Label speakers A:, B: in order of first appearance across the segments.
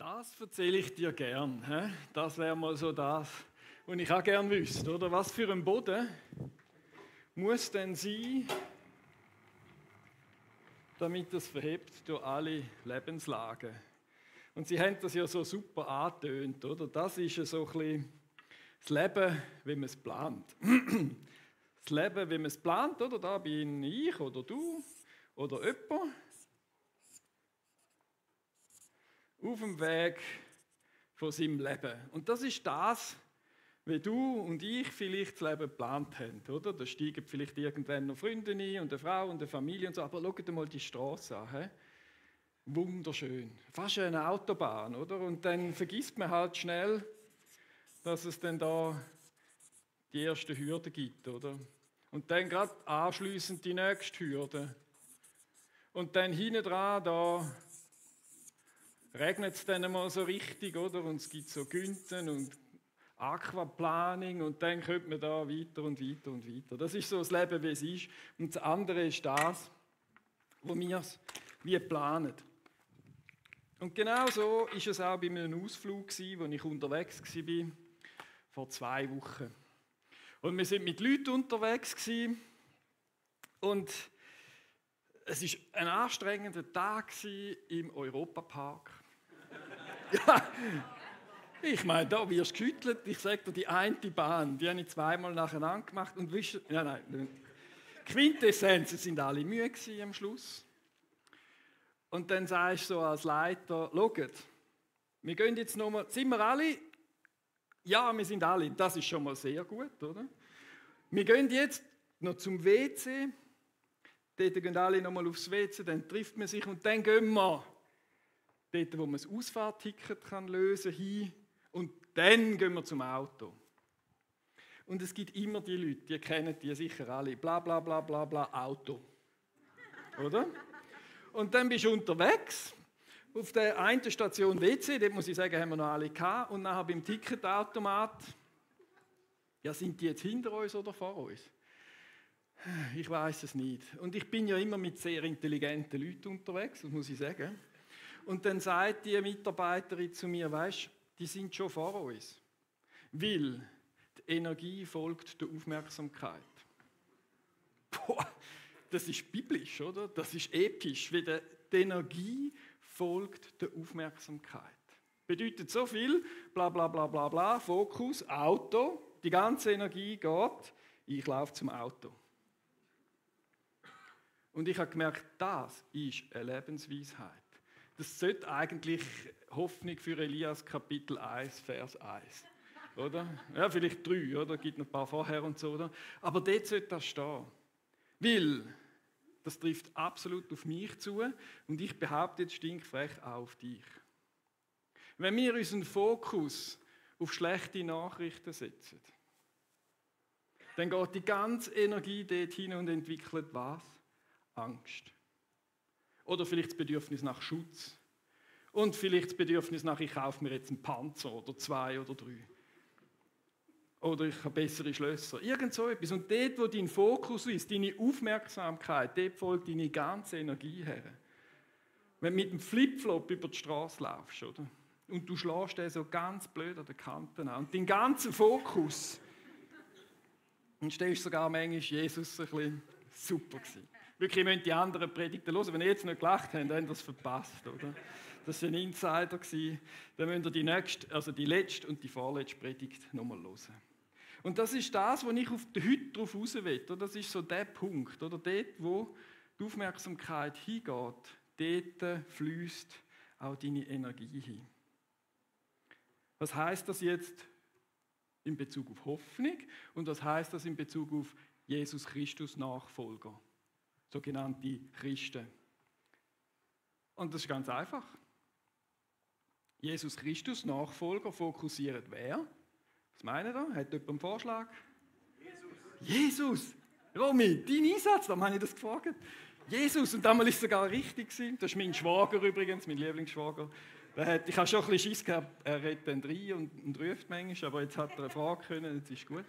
A: Das erzähle ich dir gern. He? Das wäre mal so das, was ich auch gern wüsste. Oder? Was für ein Boden muss denn sein, damit es verhebt durch alle Lebenslagen? Und sie haben das ja so super angetönt, oder? Das ist ja so ein bisschen das Leben, wie man es plant. Das Leben, wie man es plant, oder? Da bin ich oder du oder jemand auf dem Weg von seinem Leben. Und das ist das, wie du und ich vielleicht das Leben geplant haben, oder? Da steigen vielleicht irgendwann noch Freunde ein und eine Frau und eine Familie und so, aber schaut mal die Straße an. He? Wunderschön. Fast eine Autobahn, oder? Und dann vergisst man halt schnell, dass es dann da die erste Hürde gibt, oder? Und dann gerade anschliessend die nächste Hürde. Und dann hinten dran, da regnet es dann mal so richtig, oder? Und es gibt so Günten und Aquaplaning und dann kommt man da weiter und weiter und weiter. Das ist so das Leben, wie es ist. Und das andere ist das, wo wir es wie planen. Und genau so ist es auch bei einem Ausflug, wo ich unterwegs war, vor 2 Wochen. Und wir sind mit Leuten unterwegs und es war ein anstrengender Tag im Europapark. Ja, ich meine, da wirst du geschüttelt. Ich sage dir, die eine Bahn, die habe ich 2-mal nacheinander gemacht. Und nein. Quintessenz, es sind alle müde am Schluss. Und dann sagst du so als Leiter, schaut, wir gehen jetzt nochmal, sind wir alle? Ja, wir sind alle. Das ist schon mal sehr gut, oder? Wir gehen jetzt noch zum WC. Dort gehen alle nochmal aufs WC, dann trifft man sich und dann gehen wir dort, wo man das Ausfahrtticket lösen kann, hin und dann gehen wir zum Auto. Und es gibt immer die Leute, die kennen die sicher alle, bla bla bla bla bla, Auto. Oder? Und dann bist du unterwegs, auf der einen Station WC, dort muss ich sagen, haben wir noch alle gehabt, und nachher beim Ticketautomat, ja, sind die jetzt hinter uns oder vor uns? Ich weiß es nicht. Und ich bin ja immer mit sehr intelligenten Leuten unterwegs, das muss ich sagen. Und dann sagt die Mitarbeiterin zu mir, weisst, die sind schon vor uns. Weil die Energie folgt der Aufmerksamkeit. Boah, das ist biblisch, oder? Das ist episch. Wie die Energie folgt der Aufmerksamkeit. Bedeutet so viel, bla bla bla bla bla, Fokus, Auto, die ganze Energie geht, ich laufe zum Auto. Und ich habe gemerkt, das ist eine Lebensweisheit. Das sollte eigentlich Hoffnung für Elias Kapitel 1, Vers 1. Oder? Ja, vielleicht 3, oder? Es gibt noch ein paar vorher und so, oder? Aber dort sollte das stehen. Weil, das trifft absolut auf mich zu und ich behaupte jetzt stinkfrech auch auf dich. Wenn wir unseren Fokus auf schlechte Nachrichten setzen, dann geht die ganze Energie dort hin und entwickelt was? Angst. Oder vielleicht das Bedürfnis nach Schutz. Und vielleicht das Bedürfnis nach, ich kaufe mir jetzt einen Panzer oder 2 oder 3. Oder ich habe bessere Schlösser. Irgend so etwas. Und dort, wo dein Fokus ist, deine Aufmerksamkeit, dort folgt deine ganze Energie her. Wenn du mit dem Flipflop über die Straße laufst, oder? Und du schlägst den so ganz blöd an den Kanten an. Und dein ganzer Fokus, und stellst sogar manchmal Jesus ein bisschen super gewesen. Wirklich, ihr müsst die anderen Predigten hören. Wenn ihr jetzt nicht gelacht habt, dann habt ihr das verpasst, oder? Das war ein Insider. Dann müsst ihr die letzte und die vorletzte Predigt nochmal hören. Und das ist das, wo ich heute drauf raus will. Das ist so der Punkt. Oder? Dort, wo die Aufmerksamkeit hingeht, dort fließt auch deine Energie hin. Was heisst das jetzt in Bezug auf Hoffnung? Und was heisst das in Bezug auf Jesus Christus Nachfolger? Sogenannte Christen. Und das ist ganz einfach. Jesus Christus Nachfolger fokussiert wer? Was meint ihr? Hat jemand einen Vorschlag? Jesus! Romy, dein Einsatz, da habe ich das gefragt. Jesus, und damals war es sogar richtig. Das ist mein Schwager übrigens, mein Lieblingsschwager. Ich habe schon ein bisschen Schiss gehabt, er redet dann rein und ruft manchmal, aber jetzt hat er eine Frage können, jetzt ist gut.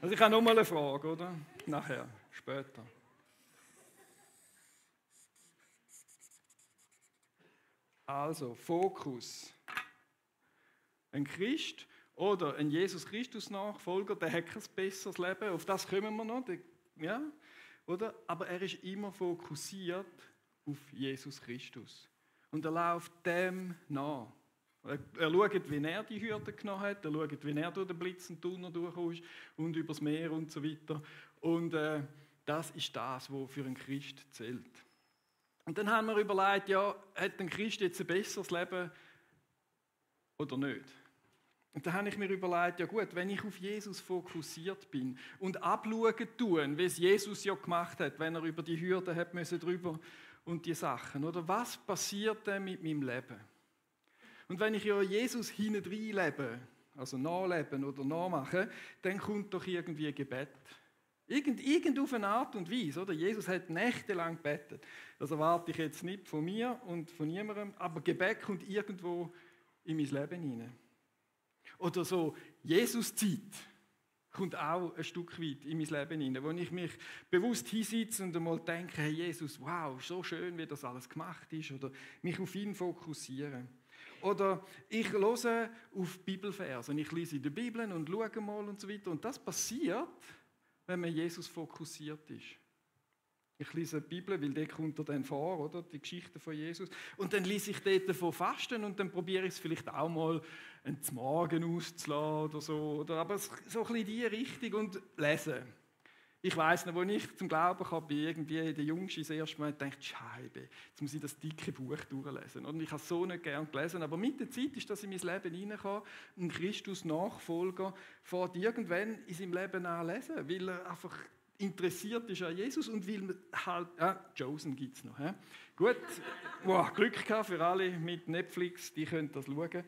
A: Also ich habe noch mal eine Frage, oder? Nachher, später. Also, Fokus. Ein Christ oder ein Jesus Christus Nachfolger, der hat kein besseres Leben. Auf das kommen wir noch. Ja, oder? Aber er ist immer fokussiert auf Jesus Christus. Und er läuft dem nach. Er schaut, wie er die Hürde genommen hat, er schaut, wie er durch den Blitz und Donner durch ist und übers Meer und so weiter. Und das ist das, was für einen Christ zählt. Und dann haben wir überlegt, ja, hat ein Christ jetzt ein besseres Leben oder nicht? Und dann habe ich mir überlegt, ja gut, wenn ich auf Jesus fokussiert bin und abschauen tue, wie es Jesus ja gemacht hat, wenn er über die Hürden hat müssen drüber und die Sachen, oder was passiert denn mit meinem Leben? Und wenn ich ja Jesus hinein lebe, also nachleben oder nachmachen, dann kommt doch irgendwie Gebet. Irgend auf eine Art und Weise, oder? Jesus hat nächtelang gebetet. Das erwarte ich jetzt nicht von mir und von niemandem, aber Gebet kommt irgendwo in mein Leben hinein. Oder so Jesus-Zeit kommt auch ein Stück weit in mein Leben hinein, wo ich mich bewusst hinsitze und einmal denke, hey Jesus, wow, so schön, wie das alles gemacht ist, oder mich auf ihn fokussieren. Oder ich höre auf Bibelverse, ich lese in der Bibel und schaue mal und so weiter. Und das passiert, wenn man Jesus fokussiert ist. Ich lese die Bibel, weil dort kommt er dann vor, oder? Die Geschichte von Jesus. Und dann lese ich dort davon Fasten und dann probiere ich es vielleicht auch mal einen Morgen auszulassen oder so. Oder? Aber so ein bisschen in die Richtung und lesen. Ich weiss noch, als ich zum Glauben kam, bin irgendwie der Jüngste das erste Mal gedacht, Scheibe, jetzt muss ich das dicke Buch durchlesen. Und ich habe es so nicht gern gelesen, aber mit der Zeit ist das in mein Leben hineingekommen. Ein Christus-Nachfolger fährt irgendwann in seinem Leben an lesen, weil er einfach interessiert ist an Jesus und weil man halt, Chosen gibt es noch. He? Gut, Glück gehabt für alle mit Netflix, die können das schauen.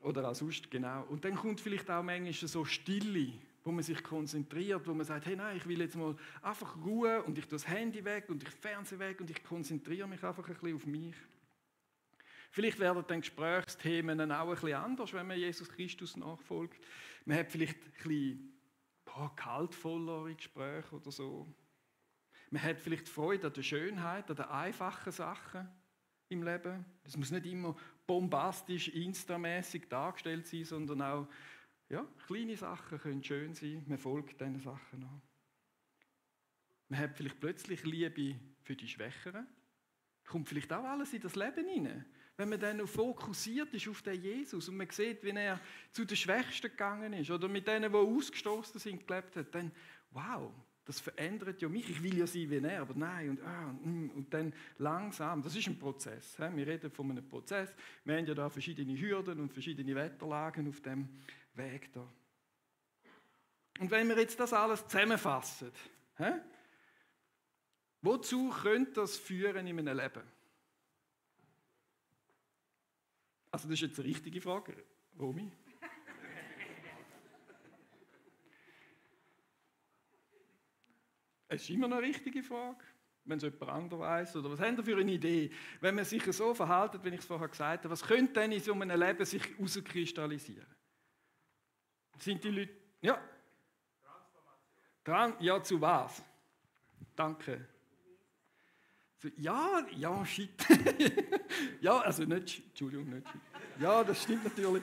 A: Oder auch sonst, genau. Und dann kommt vielleicht auch manchmal so Stille, wo man sich konzentriert, wo man sagt, hey nein, ich will jetzt mal einfach Ruhe und ich tue das Handy weg und ich Fernsehen weg und ich konzentriere mich einfach ein bisschen auf mich. Vielleicht werden dann Gesprächsthemen auch ein bisschen anders, wenn man Jesus Christus nachfolgt. Man hat vielleicht ein bisschen kaltvollere Gespräche oder so. Man hat vielleicht Freude an der Schönheit, an den einfachen Sachen im Leben. Das muss nicht immer bombastisch, instamäßig dargestellt sein, sondern auch kleine Sachen können schön sein. Man folgt diesen Sachen nach. Man hat vielleicht plötzlich Liebe für die Schwächeren. Kommt vielleicht auch alles in das Leben hinein. Wenn man dann noch fokussiert ist auf den Jesus und man sieht, wie er zu den Schwächsten gegangen ist oder mit denen, die ausgestoßen sind, gelebt hat, dann, wow, das verändert ja mich. Ich will ja sein wie er, aber nein und dann langsam. Das ist ein Prozess. Wir reden von einem Prozess. Wir haben ja da verschiedene Hürden und verschiedene Wetterlagen auf dem Weg da. Und wenn wir jetzt das alles zusammenfassen, wozu könnte das führen in meinem Leben? Also das ist jetzt eine richtige Frage, Romy. Es ist immer noch eine richtige Frage, wenn es jemand anderes weiss. Oder was habt ihr für eine Idee? Wenn man sich so verhält, wie ich es vorher gesagt habe, was könnte denn in so einem Leben sich herauskristallisieren? Sind die Leute... Ja. Transformation. Ja, zu was? Danke. Ja, shit. Ja, also nicht, Entschuldigung, nicht shit. Ja, das stimmt natürlich.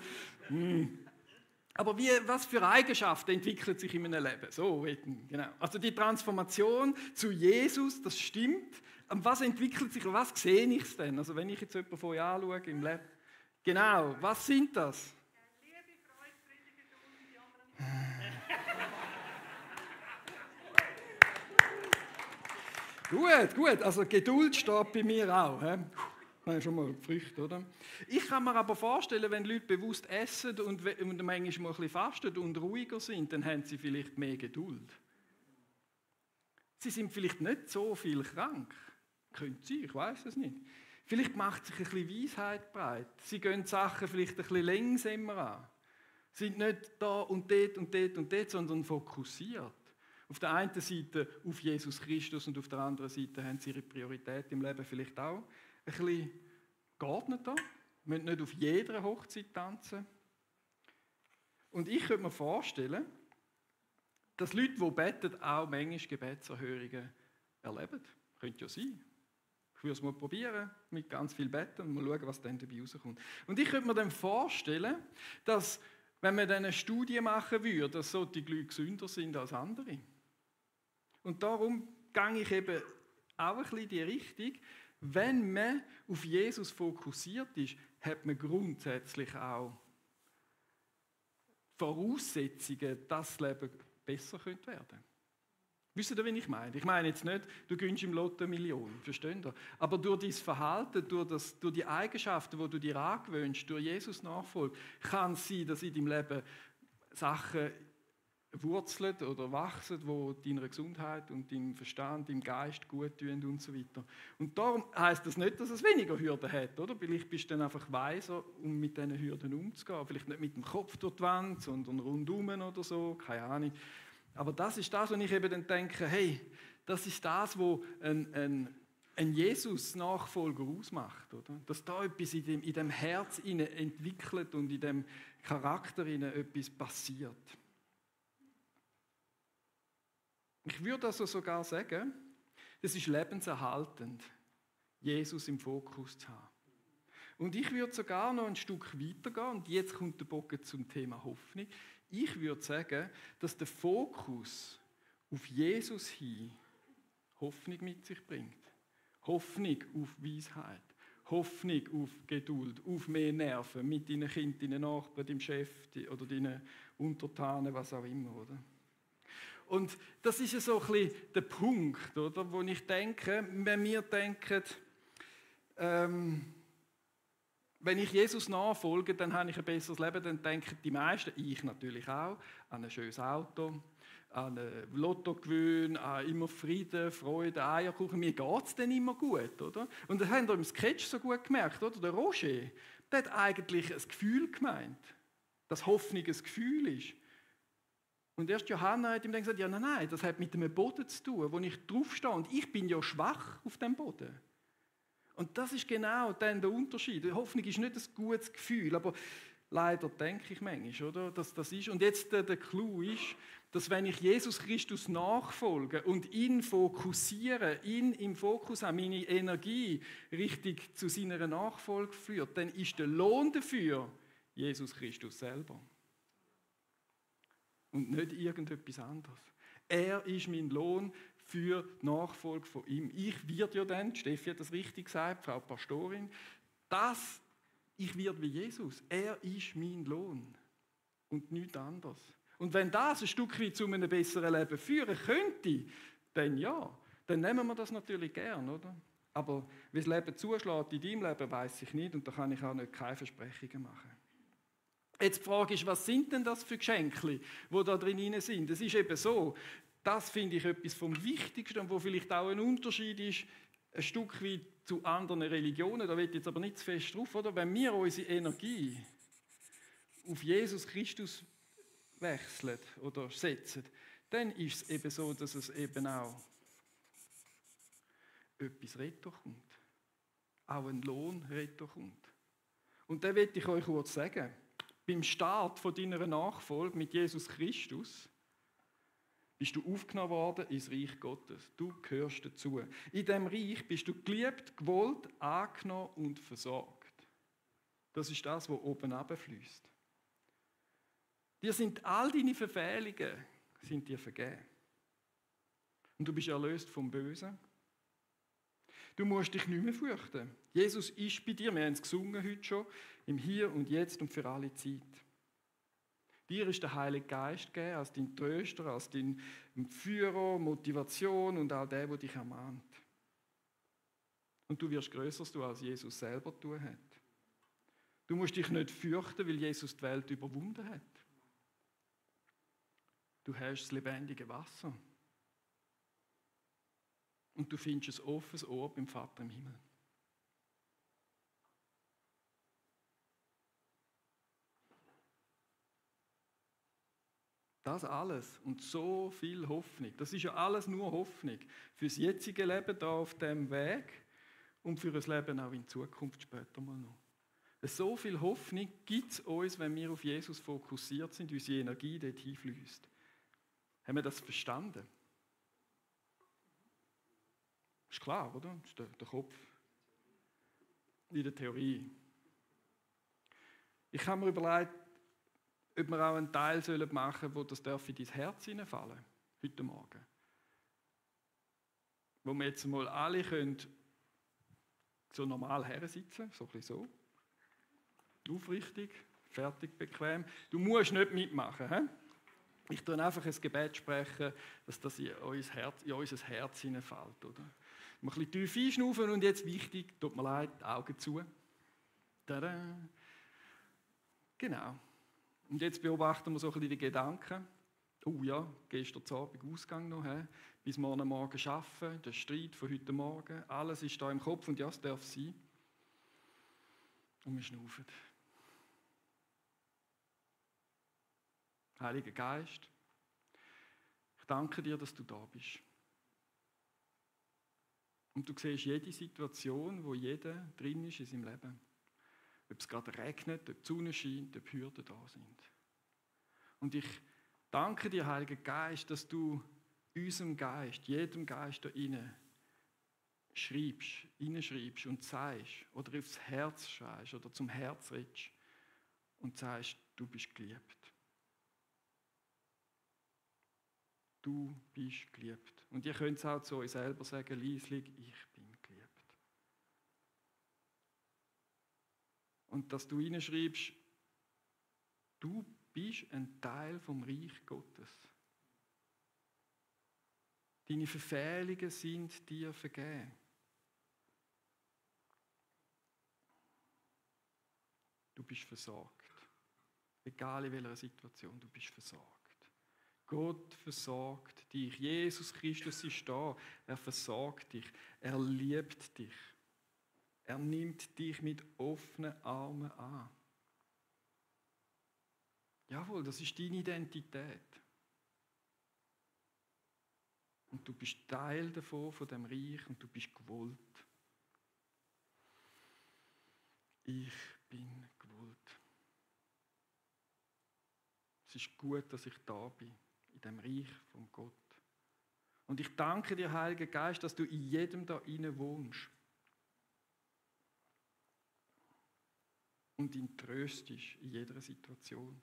A: Aber was für Eigenschaften entwickeln sich in meinem Leben? So, genau. Also die Transformation zu Jesus, das stimmt. Und was entwickelt sich, was sehe ich denn? Also wenn ich jetzt jemanden von euch anschaue im Leben. Genau, was sind das?
B: Liebe, Freude, Friede, Geduld und die anderen.
A: Gut. Also Geduld steht bei mir auch. He? Das ist schon mal Früchte, oder? Ich kann mir aber vorstellen, wenn Leute bewusst essen und manchmal mal ein bisschen fasten und ruhiger sind, dann haben sie vielleicht mehr Geduld. Sie sind vielleicht nicht so viel krank. Könnte sein, ich weiß es nicht. Vielleicht macht sich ein bisschen Weisheit breit. Sie gehen die Sachen vielleicht ein bisschen langsamer an. Sie sind nicht da und dort und dort und dort, sondern fokussiert. Auf der einen Seite auf Jesus Christus und auf der anderen Seite haben sie ihre Priorität im Leben vielleicht auch ein bisschen geordneter. Sie müssen nicht auf jeder Hochzeit tanzen. Und ich könnte mir vorstellen, dass Leute, die beten, auch manchmal Gebetserhörungen erleben. Könnte ja sein. Ich würde es mal probieren, mit ganz viel Betten und mal schauen, was dann dabei rauskommt. Und ich könnte mir dann vorstellen, dass, wenn man dann eine Studie machen würde, dass solche Leute gesünder sind als andere. Und darum gehe ich eben auch ein bisschen in die Richtung, wenn man auf Jesus fokussiert ist, hat man grundsätzlich auch Voraussetzungen, dass das Leben besser werden könnte. Wisst ihr, wie ich meine? Ich meine jetzt nicht, du gönnst im Lotto 1 Million, versteht ihr? Aber durch dein Verhalten, durch die Eigenschaften, die du dir angewöhnst, durch Jesus Nachfolge, kann es sein, dass in deinem Leben Sachen wurzeln oder wachsen, die deiner Gesundheit und deinem Verstand, deinem Geist gut tun und so weiter. Und darum heisst das nicht, dass es weniger Hürden hat, oder? Vielleicht bist du dann einfach weiser, um mit diesen Hürden umzugehen. Vielleicht nicht mit dem Kopf durch die Wand, sondern rundum oder so, keine Ahnung. Aber das ist das, was ich eben dann denke, hey, das ist das, was ein Jesus-Nachfolger ausmacht. Oder? Dass da etwas in dem Herz entwickelt und in dem Charakter etwas passiert. Ich würde also sogar sagen, es ist lebenserhaltend, Jesus im Fokus zu haben. Und ich würde sogar noch ein Stück weitergehen, und jetzt kommt der Bogen zum Thema Hoffnung. Ich würde sagen, dass der Fokus auf Jesus hin Hoffnung mit sich bringt. Hoffnung auf Weisheit, Hoffnung auf Geduld, auf mehr Nerven mit deinen Kindern, deinen Nachbarn, deinem Chef oder deinen Untertanen, was auch immer, oder? Und das ist ja so ein bisschen der Punkt, oder, wo ich denke, wenn wir denken, wenn ich Jesus nachfolge, dann habe ich ein besseres Leben, dann denken die meisten, ich natürlich auch, an ein schönes Auto, an ein Lottogewinn, an immer Frieden, Freude, Eierkuchen. Mir geht es dann immer gut, oder? Und das haben wir im Sketch so gut gemerkt, oder? Der Roger, der hat eigentlich ein Gefühl gemeint, dass Hoffnung ein Gefühl ist. Und erst Johanna hat ihm dann gesagt, ja, nein, das hat mit dem Boden zu tun, wo ich draufstehe. Und ich bin ja schwach auf dem Boden. Und das ist genau dann der Unterschied. Hoffnung ist nicht ein gutes Gefühl, aber leider denke ich manchmal, oder, dass das ist. Und jetzt der Clou ist, dass wenn ich Jesus Christus nachfolge und ihn fokussiere, ihn im Fokus habe, meine Energie richtig zu seiner Nachfolge führt, dann ist der Lohn dafür Jesus Christus selber. Und nicht irgendetwas anderes. Er ist mein Lohn für die Nachfolge von ihm. Ich werde ja dann, Steffi hat das richtig gesagt, Frau Pastorin, ich werde wie Jesus. Er ist mein Lohn und nichts anderes. Und wenn das ein Stück weit zu einem besseren Leben führen könnte, dann ja, dann nehmen wir das natürlich gern, oder? Aber wie das Leben zuschlägt in deinem Leben, weiss ich nicht und da kann ich auch nicht keine Versprechungen machen. Jetzt die Frage ist, was sind denn das für Geschenke, die da drin sind? Es ist eben so, das finde ich etwas vom Wichtigsten und wo vielleicht auch ein Unterschied ist, ein Stück weit zu anderen Religionen, da will ich jetzt aber nicht zu fest drauf, oder? Wenn wir unsere Energie auf Jesus Christus wechseln oder setzen, dann ist es eben so, dass es eben auch etwas Rettung kommt. Auch ein Lohn Rettung kommt. Und da will ich euch kurz sagen, beim Start von deiner Nachfolge mit Jesus Christus bist du aufgenommen worden ins Reich Gottes. Du gehörst dazu. In diesem Reich bist du geliebt, gewollt, angenommen und versorgt. Das ist das, was oben runterfließt. Dir sind all deine Verfehlungen sind dir vergeben. Und du bist erlöst vom Bösen. Du musst dich nicht mehr fürchten. Jesus ist bei dir. Wir haben es gesungen heute schon. Im Hier und Jetzt und für alle Zeit. Dir ist der Heilige Geist gegeben, als dein Tröster, als dein Führer, Motivation und auch der dich ermahnt. Und du wirst Größeres tun, als Jesus selber tun hat. Du musst dich nicht fürchten, weil Jesus die Welt überwunden hat. Du hast das lebendige Wasser. Und du findest ein offenes Ohr beim Vater im Himmel. Das alles und so viel Hoffnung, das ist ja alles nur Hoffnung für das jetzige Leben da auf dem Weg und für das Leben auch in Zukunft später mal noch. So viel Hoffnung gibt es uns, wenn wir auf Jesus fokussiert sind, unsere Energie dort hinfließt. Haben wir das verstanden? Ist klar, oder? Das ist der Kopf. In der Theorie. Ich habe mir überlegt, ob wir auch einen Teil machen sollen, wo das in dein Herz hineinfallen heute Morgen. Wo wir jetzt mal alle können so normal hersitzen, so ein bisschen so. Aufrichtig, fertig, bequem. Du musst nicht mitmachen. He? Ich tue einfach ein Gebet sprechen, dass das in unser Herz hineinfällt. Oder? Ein bisschen tief einschnaufen und jetzt wichtig, tut mir leid, Augen zu. Tada. Genau. Und jetzt beobachten wir so ein bisschen die Gedanken. Oh ja, gestern Abend Ausgang noch, bis morgen arbeiten, der Streit von heute Morgen, alles ist da im Kopf und ja, es darf sein. Und wir schnaufen. Heiliger Geist, ich danke dir, dass du da bist. Und du siehst jede Situation, wo jeder drin ist in seinem Leben. Ob es gerade regnet, ob die Sonne scheint, ob Hürden da sind. Und ich danke dir, Heiliger Geist, dass du unserem Geist, jedem Geist da rein hineinschreibst und sagst, oder aufs Herz schreibst oder zum Herz redest und sagst, du bist geliebt. Du bist geliebt. Und ihr könnt es auch zu euch selber sagen, leislich, ich bin geliebt. Und dass du hineinschreibst, du bist ein Teil vom Reich Gottes. Deine Verfehlungen sind dir vergeben. Du bist versorgt. Egal in welcher Situation, du bist versorgt. Gott versorgt dich. Jesus Christus ist da. Er versorgt dich. Er liebt dich. Er nimmt dich mit offenen Armen an. Jawohl, das ist deine Identität. Und du bist Teil davon, von dem Reich, und du bist gewollt. Ich bin gewollt. Es ist gut, dass ich da bin, in dem Reich von Gott. Und ich danke dir, Heiliger Geist, dass du in jedem da inne wohnst. Und ihn tröstest in jeder Situation.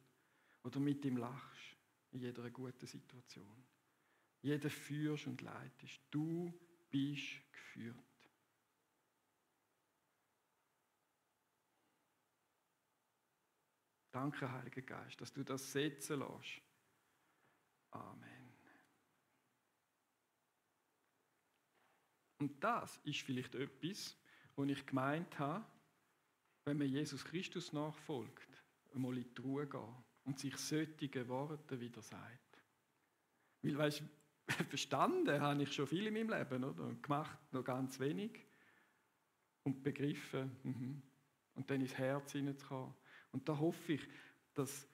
A: Oder mit ihm lachst in jeder guten Situation. Jeden führst und leitest. Du bist geführt. Danke, Heiliger Geist, dass du das setzen lässt. Amen. Und das ist vielleicht etwas, wo ich gemeint habe, wenn man Jesus Christus nachfolgt, einmal in die Ruhe gehen und sich solche Worte wieder sagt. Weil, weißt du, verstanden habe ich schon viel in meinem Leben, oder? Und gemacht noch ganz wenig. Und begriffen. Und dann ins Herz hineinzukommen. Und da hoffe ich, dass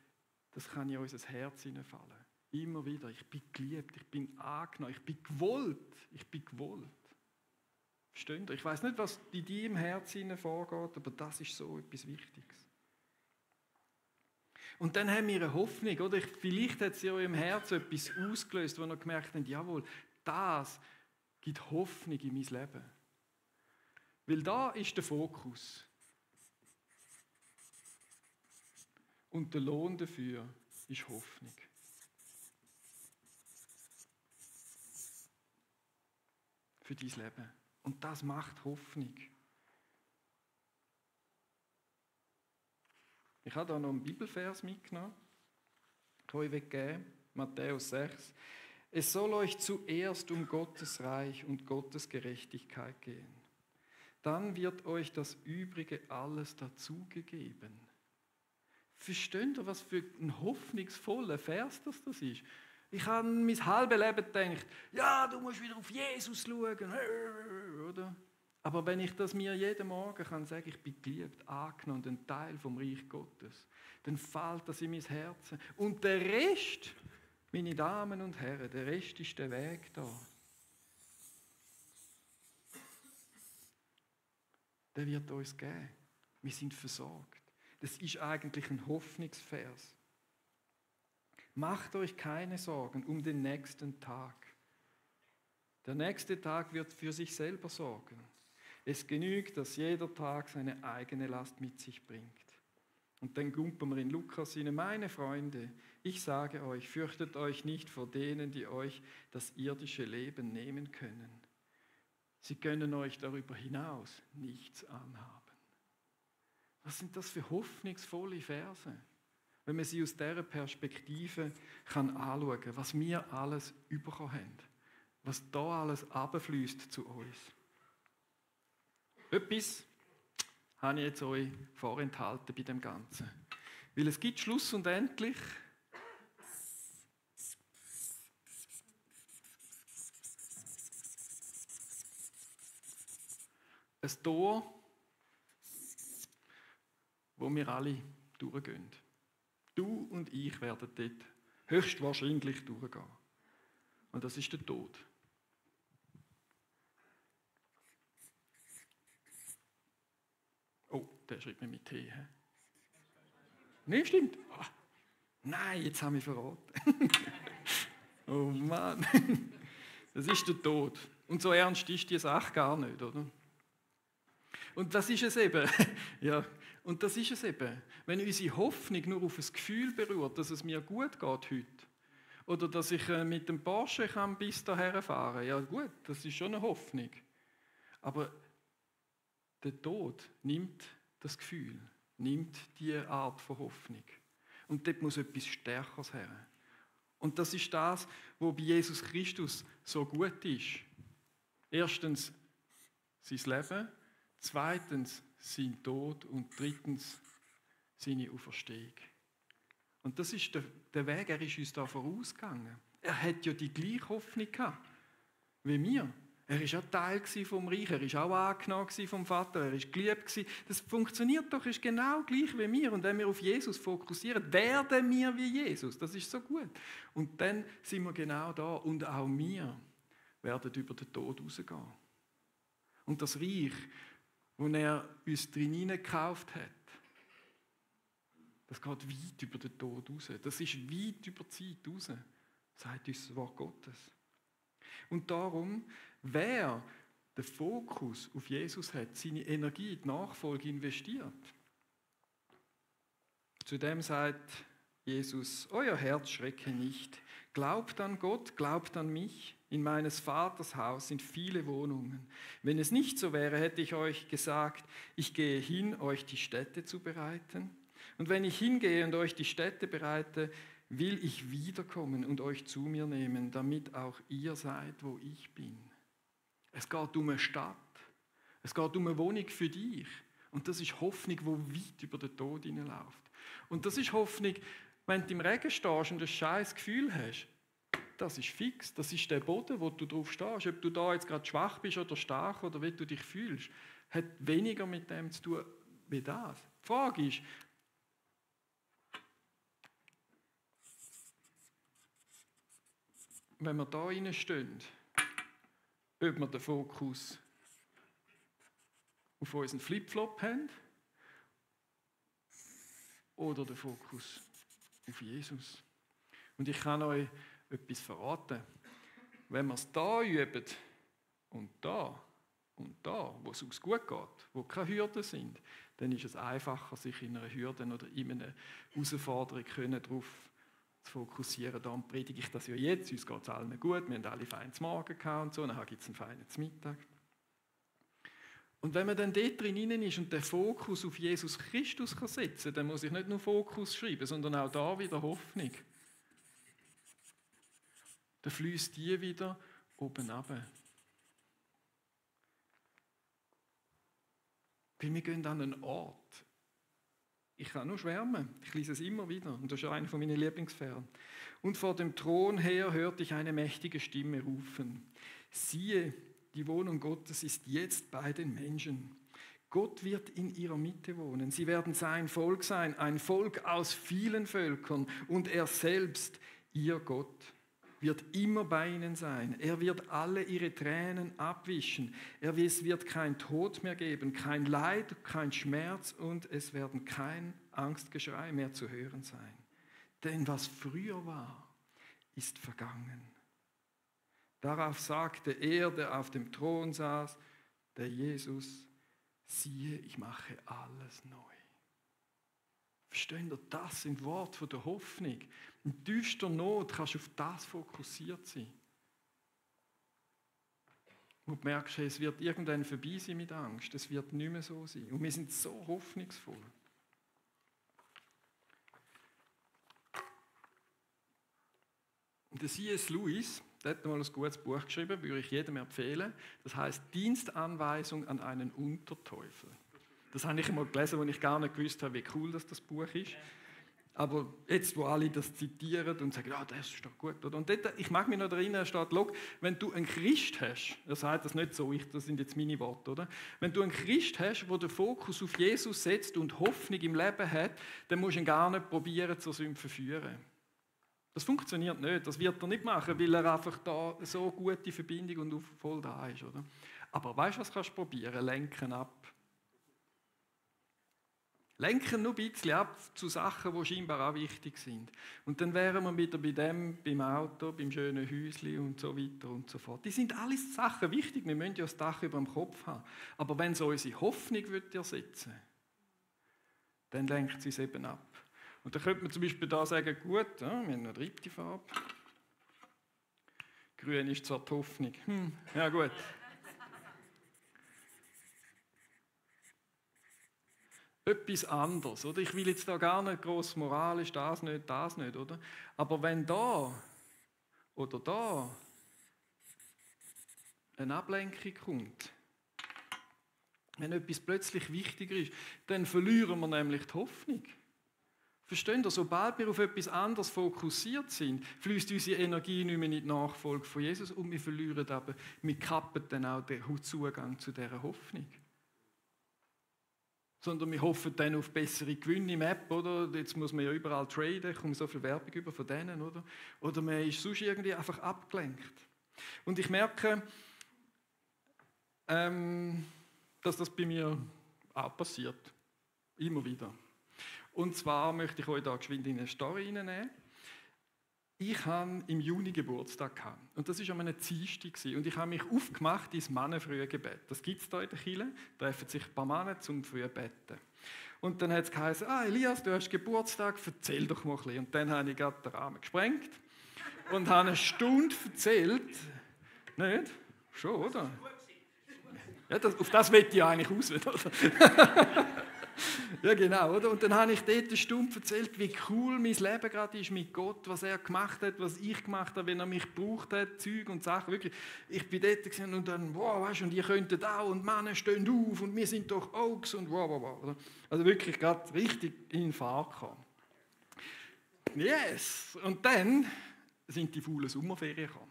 A: das kann in unser Herz hineinfallen. Immer wieder. Ich bin geliebt, ich bin angenommen, ich bin gewollt. Ich bin gewollt. Versteht ihr? Ich weiß nicht, was in deinem Herz hinein vorgeht, aber das ist so etwas Wichtiges. Und dann haben wir eine Hoffnung, oder? Vielleicht hat es in eurem Herzen etwas ausgelöst, wo ihr gemerkt habt, jawohl, das gibt Hoffnung in mein Leben. Weil da ist der Fokus. Und der Lohn dafür ist Hoffnung. Für dein Leben. Und das macht Hoffnung. Ich habe da noch einen Bibelvers mitgenommen. Ich euch geben. Matthäus 6. Es soll euch zuerst um Gottes Reich und Gottes Gerechtigkeit gehen. Dann wird euch das Übrige alles dazugegeben. Versteht ihr, was für ein hoffnungsvoller Vers das ist? Ich habe mein halbes Leben gedacht, ja, du musst wieder auf Jesus schauen, oder? Aber wenn ich das mir jeden Morgen kann sagen, ich bin geliebt, angenommen und ein Teil vom Reich Gottes, dann fällt das in mein Herz. Und der Rest, meine Damen und Herren, der Rest ist der Weg da. Der wird uns geben. Wir sind versorgt. Das ist eigentlich ein Hoffnungsvers. Macht euch keine Sorgen um den nächsten Tag. Der nächste Tag wird für sich selber sorgen. Es genügt, dass jeder Tag seine eigene Last mit sich bringt. Und dann gumpen wir in Lukas hinein: Meine Freunde, ich sage euch, fürchtet euch nicht vor denen, die euch das irdische Leben nehmen können. Sie können euch darüber hinaus nichts anhaben. Was sind das für hoffnungsvolle Verse, wenn man sie aus dieser Perspektive anschauen kann, was wir alles bekommen haben, was da alles runterfliesst zu uns. Etwas habe ich jetzt euch vorenthalten bei dem Ganzen. Weil es gibt Schluss und endlich ein Tor, wo wir alle durchgehen. Du und ich werden dort höchstwahrscheinlich durchgehen. Und das ist der Tod. Oh, der schreibt mir mit T. He? Nein, stimmt. Ah, nein, jetzt habe ich verraten. Oh Mann. Das ist der Tod. Und so ernst ist die Sache gar nicht, oder? Und das ist es eben. Ja, und das ist es eben. Wenn unsere Hoffnung nur auf ein Gefühl beruht, dass es mir gut geht heute, oder dass ich mit dem Porsche bis dahin fahren kann, ja gut, das ist schon eine Hoffnung. Aber der Tod nimmt das Gefühl, nimmt diese Art von Hoffnung. Und dort muss etwas Stärkeres her. Und das ist das, was bei Jesus Christus so gut ist. Erstens sein Leben, zweitens sein Tod und drittens seine Auferstehung. Und das ist der Weg, er ist uns da vorausgegangen. Er hat ja die gleiche Hoffnung gehabt wie wir. Er war auch Teil vom Reich, er war auch angenommen vom Vater, er war geliebt. Das funktioniert doch, ist genau gleich wie wir. Und wenn wir auf Jesus fokussieren, werden wir wie Jesus. Das ist so gut. Und dann sind wir genau da. Und auch wir werden über den Tod rausgehen. Und das Reich, wo er uns drin gekauft hat, das geht weit über den Tod raus. Das ist weit über die Zeit raus, sagt uns das Wort Gottes. Und darum, wer den Fokus auf Jesus hat, seine Energie in die Nachfolge investiert, zu dem sagt Jesus: Euer Herz schrecke nicht. Glaubt an Gott, glaubt an mich. In meines Vaters Haus sind viele Wohnungen. Wenn es nicht so wäre, hätte ich euch gesagt, ich gehe hin, euch die Stätte zu bereiten. Und wenn ich hingehe und euch die Stätte bereite, will ich wiederkommen und euch zu mir nehmen, damit auch ihr seid, wo ich bin. Es geht um eine Stadt. Es geht um eine Wohnung für dich. Und das ist Hoffnung, die weit über den Tod hinausläuft. Und das ist Hoffnung, wenn du im Regen stehst und ein scheiß Gefühl hast. Das ist fix. Das ist der Boden, wo du drauf stehst. Ob du da jetzt gerade schwach bist oder stark oder wie du dich fühlst, hat weniger mit dem zu tun wie das. Die Frage ist, wenn wir da reinstehen, ob wir den Fokus auf unseren Flipflop haben oder den Fokus auf Jesus. Und ich kann euch etwas verraten. Wenn wir es da üben und da, wo es uns gut geht, wo keine Hürden sind, dann ist es einfacher, sich in einer Hürde oder in einer Herausforderung darauf zu fokussieren. Darum predige ich das ja jetzt. Uns geht es allen gut, wir haben alle feines Morgen gehabt und so, dann gibt es einen feinen Mittag. Und wenn man dann dort drin ist und den Fokus auf Jesus Christus setzen kann, dann muss ich nicht nur Fokus schreiben, sondern auch da wieder Hoffnung. Dann fließt die wieder oben runter. Weil wir gehen an einen Ort. Ich kann nur schwärmen. Ich lese es immer wieder. Und das ist einer meiner Lieblingsverse. Und vor dem Thron her hörte ich eine mächtige Stimme rufen: Siehe, die Wohnung Gottes ist jetzt bei den Menschen. Gott wird in ihrer Mitte wohnen. Sie werden sein Volk sein, ein Volk aus vielen Völkern. Und er selbst, ihr Gott, wird immer bei ihnen sein. Er wird alle ihre Tränen abwischen. Es wird kein Tod mehr geben, kein Leid, kein Schmerz und es werden kein Angstgeschrei mehr zu hören sein. Denn was früher war, ist vergangen. Darauf sagte er, der auf dem Thron saß, der Jesus, siehe, ich mache alles neu. Versteht ihr, das sind Worte von der Hoffnung. In tiefster Not kannst du auf das fokussiert sein. Und du merkst, es wird irgendwann vorbei sein mit Angst. Es wird nicht mehr so sein. Und wir sind so hoffnungsvoll. Und der C.S. Lewis, der hat mal ein gutes Buch geschrieben, würde ich jedem empfehlen. Das heißt Dienstanweisung an einen Unterteufel. Das habe ich einmal gelesen, wo ich gar nicht gewusst habe, wie cool das Buch ist. Aber jetzt, wo alle das zitieren und sagen, ja, das ist doch gut. Oder? Und dort, ich mag mich noch daran erinnern, steht, wenn du einen Christ hast, er sagt das nicht so, das sind jetzt meine Worte, oder? Wenn du einen Christ hast, der den Fokus auf Jesus setzt und Hoffnung im Leben hat, dann musst du ihn gar nicht probieren, zur Sünde zu führen. Das funktioniert nicht, das wird er nicht machen, weil er einfach da so gute Verbindung und voll da ist. Oder? Aber weißt du, was kannst du probieren? Lenken ab. Lenken nur ein bisschen ab zu Sachen, die scheinbar auch wichtig sind. Und dann wären wir wieder bei dem, beim Auto, beim schönen Häuschen und so weiter und so fort. Die sind alles Sachen wichtig, wir müssen ja das Dach über dem Kopf haben. Aber wenn es unsere Hoffnung ersetzen will, dann lenkt sie es eben ab. Und dann könnte man zum Beispiel da sagen, gut, ja, wir haben eine dritte Farbe. Grün ist zwar die Hoffnung. Ja gut. Etwas anderes, oder? Ich will jetzt da gar nicht gross moralisch, das nicht, oder? Aber wenn da oder da eine Ablenkung kommt, wenn etwas plötzlich wichtiger ist, dann verlieren wir nämlich die Hoffnung. Versteht ihr? Sobald wir auf etwas anderes fokussiert sind, fließt unsere Energie nicht mehr in die Nachfolge von Jesus und wir verlieren aber, wir kappen dann auch den Zugang zu dieser Hoffnung. Sondern wir hoffen dann auf bessere Gewinne im App, oder? Jetzt muss man ja überall traden, ich komme so viel Werbung über von denen, oder? Oder man ist sonst irgendwie einfach abgelenkt. Und ich merke, dass das bei mir auch passiert. Immer wieder. Und zwar möchte ich euch da geschwind in eine Story reinnehmen. Ich hatte im Juni Geburtstag gehabt. Und das war an einem Dienstag. Und ich habe mich aufgemacht ins Mannenfrühgebet. Das gibt es hier in der Kirche. Da treffen sich ein paar Männer zum Frühbetten. Und dann hat es geheißen, Elias, du hast Geburtstag, erzähl doch mal ein bisschen. Und dann habe ich gerade den Rahmen gesprengt und habe eine Stunde erzählt. Nicht? Schon, oder? Ja, auf das möchte ich eigentlich aus. Ja, genau, oder? Und dann habe ich dort eine Stunde erzählt, wie cool mein Leben gerade ist mit Gott, was er gemacht hat, was ich gemacht habe, wenn er mich gebraucht hat, Zeug und Sachen. Wirklich, ich bin dort gewesen und dann, wow, weißt du, und ihr könntet auch und Männer stehen auf und wir sind doch Oaks und wow. Oder? Also wirklich gerade richtig in Fahrt gekommen. Yes! Und dann sind die faulen Sommerferien gekommen.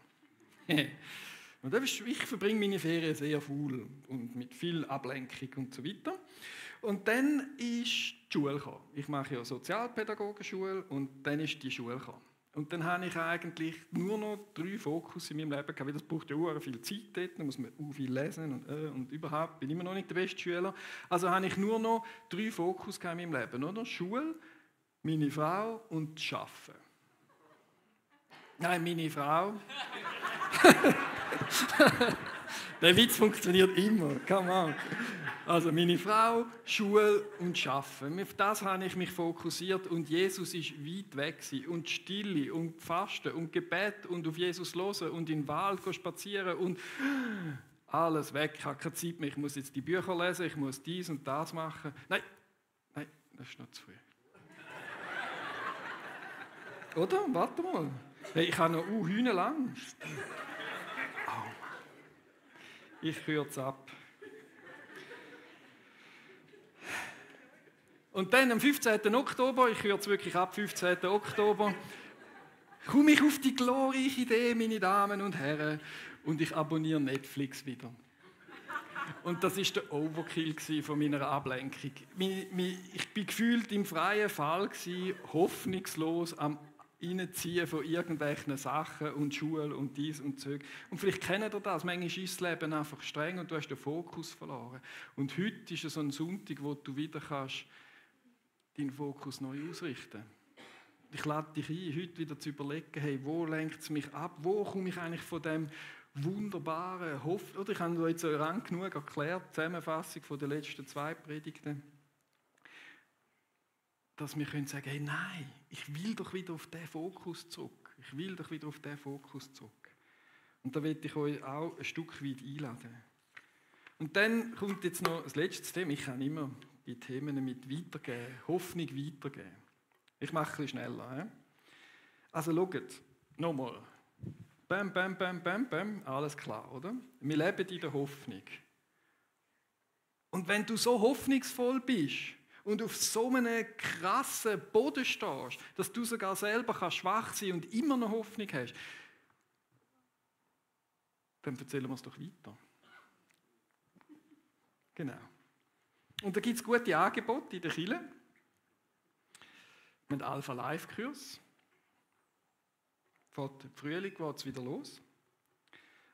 A: Und ich verbringe meine Ferien sehr faul und mit viel Ablenkung und so weiter. Und dann ist die Schule gekommen. Ich mache ja Sozialpädagogenschule und dann ist die Schule gekommen. Und dann habe ich eigentlich nur noch 3 Fokus in meinem Leben gehabt, weil das braucht ja auch viel Zeit dort, da muss man auch viel lesen und überhaupt bin ich immer noch nicht der beste Schüler. Also habe ich nur noch 3 Fokus in meinem Leben, oder? Schule, meine Frau und das Arbeiten. Nein, meine Frau. Der Witz funktioniert immer, come on. Also meine Frau, Schule und Arbeiten. Auf das habe ich mich fokussiert und Jesus ist weit weg gewesen. Und Stille und Fasten und Gebet und auf Jesus hören und in den Wald spazieren und alles weg. Ich habe keine Zeit mehr, ich muss jetzt die Bücher lesen, ich muss dies und das machen. Nein, das ist noch zu früh. Oder? Warte mal. Hey, ich habe noch hühnerlang. Oh. Ich kürze ab. Und dann am 15. Oktober, ich kürze wirklich ab, 15. Oktober, komme ich auf die glorreiche Idee, meine Damen und Herren, und ich abonniere Netflix wieder. Und das war der Overkill von meiner Ablenkung. Ich war gefühlt im freien Fall, hoffnungslos am Reinziehen von irgendwelchen Sachen und Schule und dies und so. Und vielleicht kennt ihr das, manchmal ist das Leben einfach streng und du hast den Fokus verloren. Und heute ist es so ein Sonntag, wo du wieder kannst deinen Fokus neu ausrichten. Ich lade dich ein, heute wieder zu überlegen, hey, wo lenkt es mich ab? Wo komme ich eigentlich von dem wunderbaren Hoffnung. Oder ich habe euch so lang genug erklärt, Zusammenfassung von den letzten 2 Predigten, dass wir können sagen, hey, nein, ich will doch wieder auf diesen Fokus zurück. Ich will doch wieder auf diesen Fokus zurück. Und da will ich euch auch ein Stück weit einladen. Und dann kommt jetzt noch das letzte Thema. Ich kann immer bei Themen mit weitergeben, Hoffnung weitergeben. Ich mache ein bisschen schneller. He? Also schaut, nochmal. Bam, bam, bam, bam, bam, alles klar, oder? Wir leben in der Hoffnung. Und wenn du so hoffnungsvoll bist und auf so einem krassen Boden stehst, dass du sogar selber schwach sein kannst und immer noch Hoffnung hast, dann erzählen wir es doch weiter. Genau. Und da gibt es gute Angebote in der Kirche. Wir haben Alpha-Life-Kurs. Im Frühling geht es wieder los.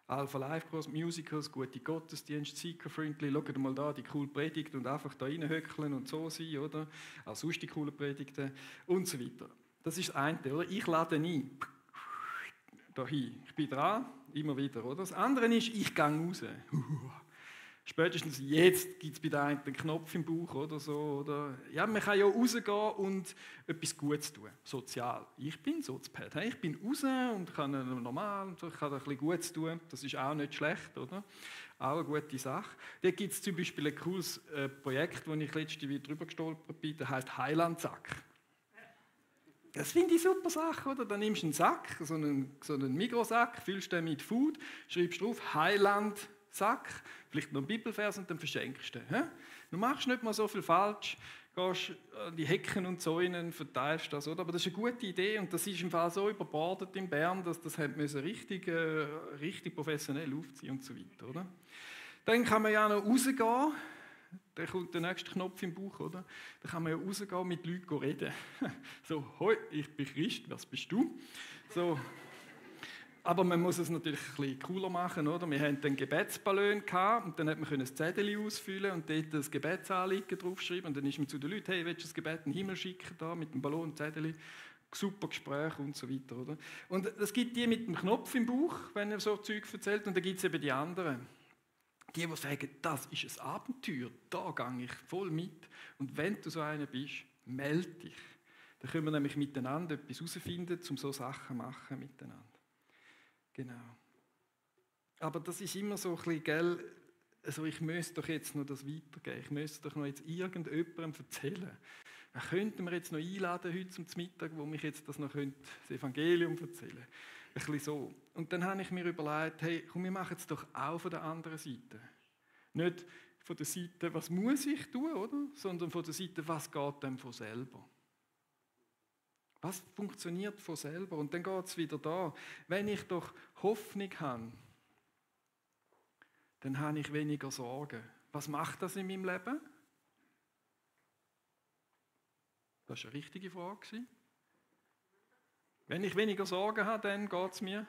A: Alpha-Life-Kurs, Musicals, gute Gottesdienste, seeker-friendly. Schaut mal da, die coole Predigt und einfach da reinhöckeln und so sein, oder? Auch sonst die coolen Predigten und so weiter. Das ist das eine, oder? Ich lade ein. Dahin. Ich bin dran, immer wieder, oder? Das andere ist, ich gehe raus. Spätestens jetzt gibt es bei der einen einen Knopf im Bauch oder so. Oder ja, man kann ja rausgehen und etwas Gutes tun, sozial. Ich bin Sozpad. Ich bin raus und kann normal, ich kann ein bisschen Gutes tun. Das ist auch nicht schlecht, oder? Auch eine gute Sache. Da gibt es zum Beispiel ein cooles Projekt, das ich letzte Woche drüber gestolpert bin, das heißt Heilandsack. Das finde ich eine super Sache, oder? Dann nimmst du einen Sack, so einen Mikrosack, füllst den mit Food, schreibst drauf Heilandsack, vielleicht noch einen Bibelvers und dann verschenkst du den. Du machst nicht mal so viel falsch, gehst an die Hecken und Zäunen, verteilst das, oder? Aber das ist eine gute Idee und das ist im Fall so überbordet in Bern, dass das richtig professionell aufziehen und so weiter, oder? Dann kann man ja noch rausgehen. Dann kommt der nächste Knopf im Bauch, oder? Dann kann man ja rausgehen, mit Leuten reden. So, hoi, ich bin Christ, was bist du? So. Aber man muss es natürlich ein bisschen cooler machen, oder? Wir hatten einen Gebetsballon gehabt, und dann hat man ein Zettel ausfüllen und dort das Gebetsanliegen draufschreiben. Und dann ist man zu den Leuten, hey, willst du das Gebet in den Himmel schicken, da, mit dem Ballon, Zettel? Super Gespräch und so weiter, oder? Und es gibt die mit dem Knopf im Bauch, wenn er so Zeug erzählt, und dann gibt es eben die anderen. Die sagen, das ist ein Abenteuer, da gehe ich voll mit. Und wenn du so einer bist, melde dich. Dann können wir nämlich miteinander etwas herausfinden, um so Sachen zu machen miteinander. Genau. Aber das ist immer so ein bisschen, gell, also ich müsste doch jetzt noch das weitergeben. Ich müsste doch noch jetzt irgendjemandem erzählen. Wer könnte mir jetzt noch einladen heute zum Mittag, wo mich jetzt das noch das Evangelium erzählen könnte? Ein bisschen so. Und dann habe ich mir überlegt, hey, komm, wir machen es doch auch von der anderen Seite. Nicht von der Seite, was muss ich tun, oder? Sondern von der Seite, was geht denn von selber? Was funktioniert von selber? Und dann geht es wieder da. Wenn ich doch Hoffnung habe, dann habe ich weniger Sorgen. Was macht das in meinem Leben? Das war eine richtige Frage. Wenn ich weniger Sorgen habe, dann geht es mir.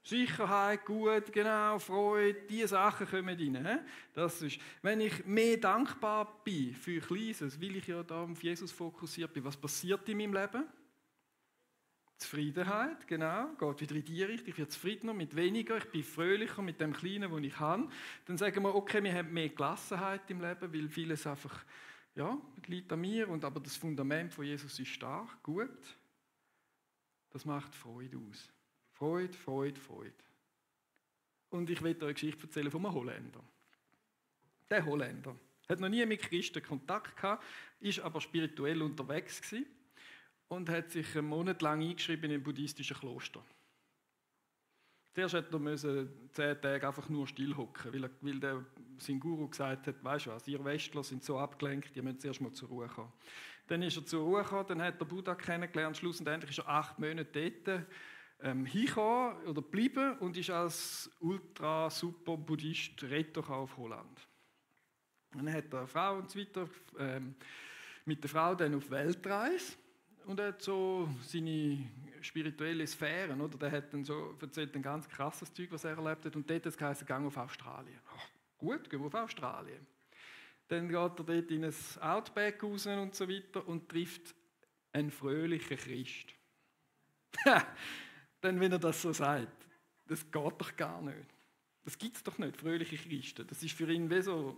A: Sicherheit, gut, genau, Freude, diese Sachen kommen rein. Das ist, wenn ich mehr dankbar bin für Kleines, weil ich ja da auf Jesus fokussiert bin, was passiert in meinem Leben? Zufriedenheit, genau, geht wieder in die Richtung, ich werde zufriedener mit weniger, ich bin fröhlicher mit dem Kleinen, was ich habe. Dann sagen wir, okay, wir haben mehr Gelassenheit im Leben, weil vieles einfach, ja, liegt an mir, aber das Fundament von Jesus ist stark, gut. Das macht Freude aus. Freude, Freude, Freude. Und ich will euch eine Geschichte erzählen von einem Holländer. Der Holländer hat noch nie mit Christen Kontakt gehabt, ist aber spirituell unterwegs gewesen und hat sich einen Monat lang eingeschrieben in ein buddhistisches Kloster. Zuerst musste er 10 Tage einfach nur still hocken, weil sein Guru gesagt hat, weisst du was, ihr Westler sind so abgelenkt, ihr müsst zuerst mal zur Ruhe kommen. Dann ist er zur Ruhe gekommen, dann hat er Buddha kennengelernt, schlussendlich ist er 8 Monate dort hingekommen oder geblieben und ist als ultra-super-Buddhist Retter auf Holland. Dann hat er eine Frau und so weiter, mit der Frau dann auf Weltreise und er hat so seine spirituelle Sphären, oder? Der hat dann so erzählt ein ganz krasses Zeug, was er erlebt hat, und dort hat es geheißen, gang auf Australien. Gut, gehen wir auf Australien. Dann geht er dort in ein Outback raus und so weiter und trifft einen fröhlichen Christ. Dann, wenn er das so sagt. das geht doch gar nicht. Das gibt es doch nicht, fröhliche Christen. Das ist für ihn wie so,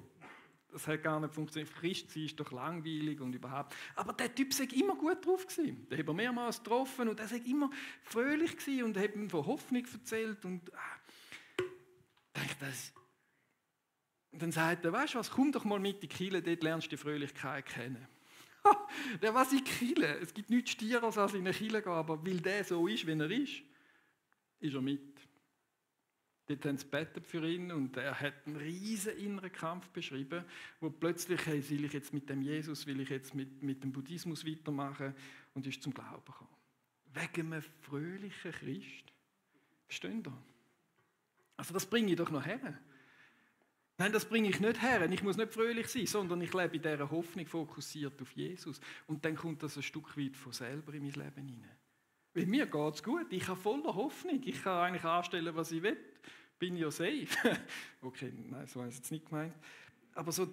A: das hat gar nicht funktioniert. Christ sein ist doch langweilig und überhaupt. Aber der Typ war immer gut drauf gewesen. Den haben wir mehrmals getroffen und er war immer fröhlich gewesen und hat ihm von Hoffnung erzählt. Und dann sagt er, weißt du was, komm doch mal mit in die Kirche, dort lernst du die Fröhlichkeit kennen. Der was in die Kirche. Es gibt nichts Stieres, als in eine Kirche gehen, aber weil der so ist, wie er ist er mit. Dort haben sie gebetet für ihn und er hat einen riesen inneren Kampf beschrieben, wo plötzlich, hey, will ich jetzt mit dem Jesus, will ich jetzt mit dem Buddhismus weitermachen und ist zum Glauben gekommen. Wegen einem fröhlichen Christ. Verstehen Sie? Also das bringe ich doch noch her. Nein, das bringe ich nicht her. Ich muss nicht fröhlich sein, sondern ich lebe in dieser Hoffnung fokussiert auf Jesus. Und dann kommt das ein Stück weit von selber in mein Leben hinein. Weil mir geht es gut. Ich habe voller Hoffnung. Ich kann eigentlich anstellen, was ich will. Bin ja safe. Okay, nein, so habe ich es jetzt nicht gemeint. Aber so,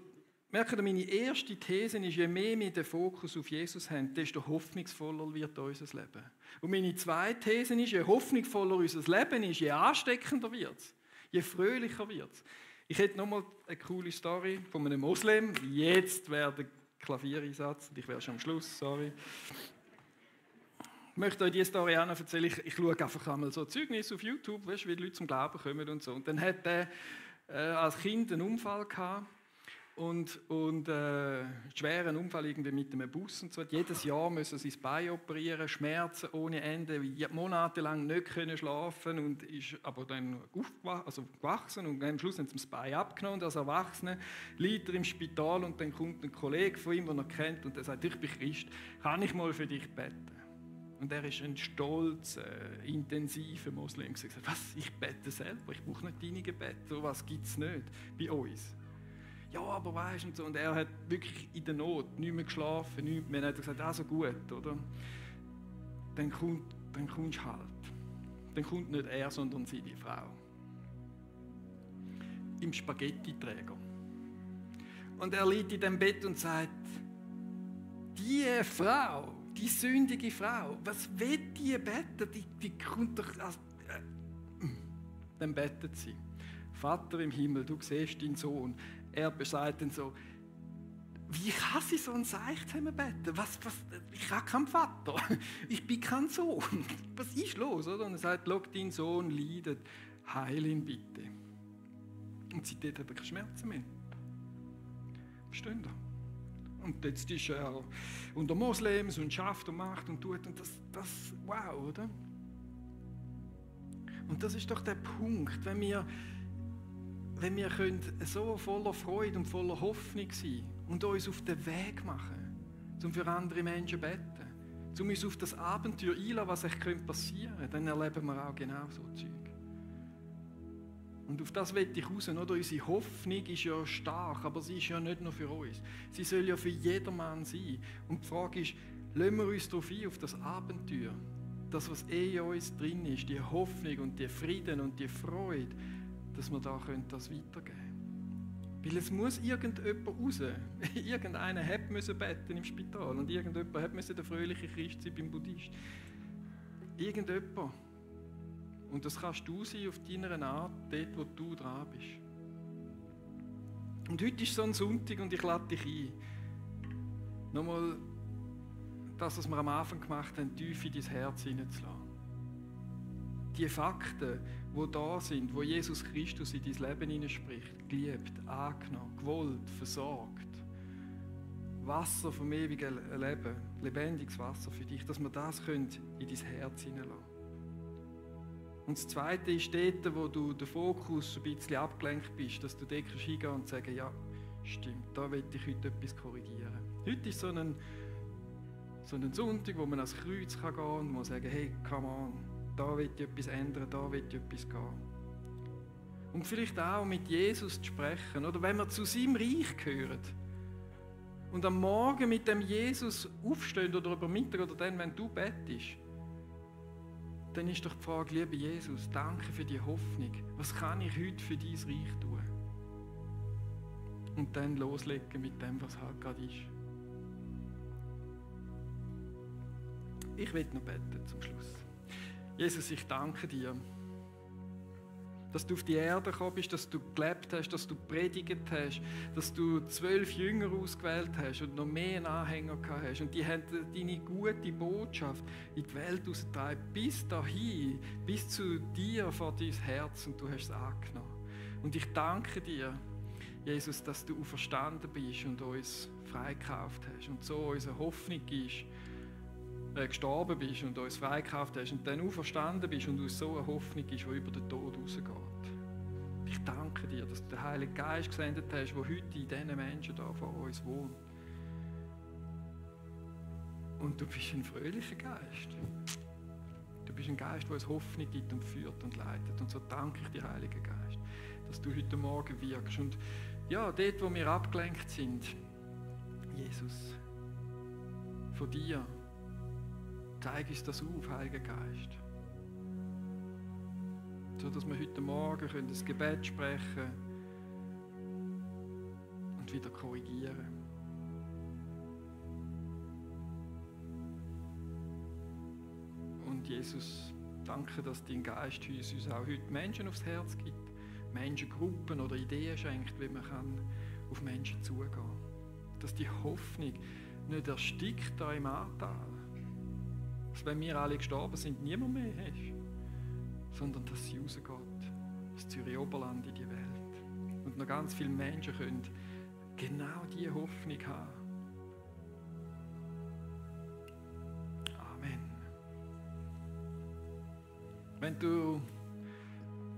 A: merkt ihr, meine erste These ist, je mehr wir den Fokus auf Jesus haben, desto hoffnungsvoller wird unser Leben. Und meine zweite These ist, je hoffnungsvoller unser Leben ist, je ansteckender wird es. Je fröhlicher wird es. Ich hätte noch mal eine coole Story von einem Moslem. Jetzt wäre der Klaviereinsatz. Ich wäre schon am Schluss, sorry. Ich möchte euch diese Story auch noch erzählen. Ich schaue einfach einmal so Zeugnisse auf YouTube, weißt, wie die Leute zum Glauben kommen und so. Und dann hat er als Kind einen Unfall gehabt und einen schweren Unfall irgendwie mit einem Bus und so. Jedes Jahr müssen sie sein Bein operieren, Schmerzen ohne Ende, monatelang nicht können schlafen und ist aber dann gewachsen und am Schluss haben sie das Bein abgenommen. Und als Erwachsener liegt er im Spital und dann kommt ein Kollege von ihm, den er kennt, und der sagt, ich bin Christ, kann ich mal für dich beten? Und er ist ein stolzer, intensiver Moslem. Er sagt, was, ich bete selber, ich brauche nicht deine Gebete, so was gibt es nicht bei uns. Ja, aber weißt du, und so. Und er hat wirklich in der Not nicht mehr geschlafen, nichts mehr. Dann hat er gesagt, also gut, oder? Dann kommst du halt. Dann kommt nicht er, sondern seine Frau. Im Spaghetti-Träger. Und er liegt in dem Bett und sagt, die Frau, die sündige Frau, was will die beten? Die kommt doch... Dann betet sie. Vater im Himmel, du siehst deinen Sohn. Er sagt dann so, wie kann sie so ein Seich zusammenbeten? Ich habe keinen Vater, ich bin kein Sohn. Was ist los? Oder? Und er sagt, schau, dein Sohn leidet, heil ihn bitte. Und seitdem hat er keine Schmerzen mehr. Verstehen Sie? Und jetzt ist er unter Moslems und schafft und macht und tut. Und das wow, oder? Und das ist doch der Punkt, wenn wir können so voller Freude und voller Hoffnung sein und uns auf den Weg machen, um für andere Menschen zu beten, um uns auf das Abenteuer einzulassen, was echt passieren könnte, dann erleben wir auch genau so Zeug. Und auf das will ich raus, oder? Unsere Hoffnung ist ja stark, aber sie ist ja nicht nur für uns. Sie soll ja für jedermann sein. Und die Frage ist, lassen wir uns darauf ein, auf das Abenteuer, das, was in uns drin ist, die Hoffnung und die Frieden und die Freude, dass wir da das weitergeben können. Weil es muss irgendjemand raus. Irgendeiner musste beten im Spital und irgendjemand musste der fröhliche Christ sein beim Buddhist. Irgendjemand. Und das kannst du sein auf deiner Art, dort, wo du dran bist. Und heute ist so ein Sonntag und ich lade dich ein, nochmal das, was wir am Anfang gemacht haben, tief in dein Herz hineinzulassen. Die Fakten, die da sind, wo Jesus Christus in dein Leben hineinspricht, geliebt, angenommen, gewollt, versorgt. Wasser vom ewigen Leben, lebendiges Wasser für dich, dass wir das in dein Herz hineinlassen. Und das Zweite ist dort, wo du den Fokus ein bisschen abgelenkt bist, dass du dort hingehen kannst und sagen, ja, stimmt, da will ich heute etwas korrigieren. Heute ist so ein Sonntag, wo man ans Kreuz gehen kann und man sagen, hey, come on, da will ich etwas ändern, da will ich etwas gehen. Und vielleicht auch mit Jesus zu sprechen, oder wenn wir zu seinem Reich gehören und am Morgen mit dem Jesus aufstehen oder über Mittag oder dann, wenn du bettest, dann ist doch die Frage, lieber Jesus, danke für die Hoffnung. Was kann ich heute für dein Reich tun? Und dann loslegen mit dem, was halt gerade ist. Ich will noch beten zum Schluss. Jesus, ich danke dir, dass du auf die Erde gekommen bist, dass du gelebt hast, dass du predigt hast, dass du 12 Jünger ausgewählt hast und noch mehr Anhänger gehabt hast. Und die haben deine gute Botschaft in die Welt hinausgetragen, bis dahin, bis zu dir vor dein Herz, und du hast es angenommen. Und ich danke dir, Jesus, dass du auferstanden bist und uns freigekauft hast und so unsere Hoffnung ist, gestorben bist und uns freigekauft hast und dann auferstanden bist und uns so eine Hoffnung ist, die über den Tod rausgeht. Ich danke dir, dass du den Heiligen Geist gesendet hast, der heute in diesen Menschen hier vor uns wohnt. Und du bist ein fröhlicher Geist. Du bist ein Geist, der uns Hoffnung gibt und führt und leitet. Und so danke ich dir, Heiliger Geist, dass du heute Morgen wirkst. Und ja, dort, wo wir abgelenkt sind, Jesus, von dir, zeig uns das auf, Heiliger Geist. So dass wir heute Morgen das Gebet sprechen und wieder korrigieren. Und Jesus, danke, dass dein Geist uns auch heute Menschen aufs Herz gibt, Menschengruppen oder Ideen schenkt, wie man auf Menschen zugehen kann. Dass die Hoffnung nicht erstickt da im Ahrtal. Dass, wenn wir alle gestorben sind, niemand mehr hast, sondern dass sie rausgeht, ins Zürich Oberland, in die Welt. Und noch ganz viele Menschen können genau diese Hoffnung haben. Amen. Wenn du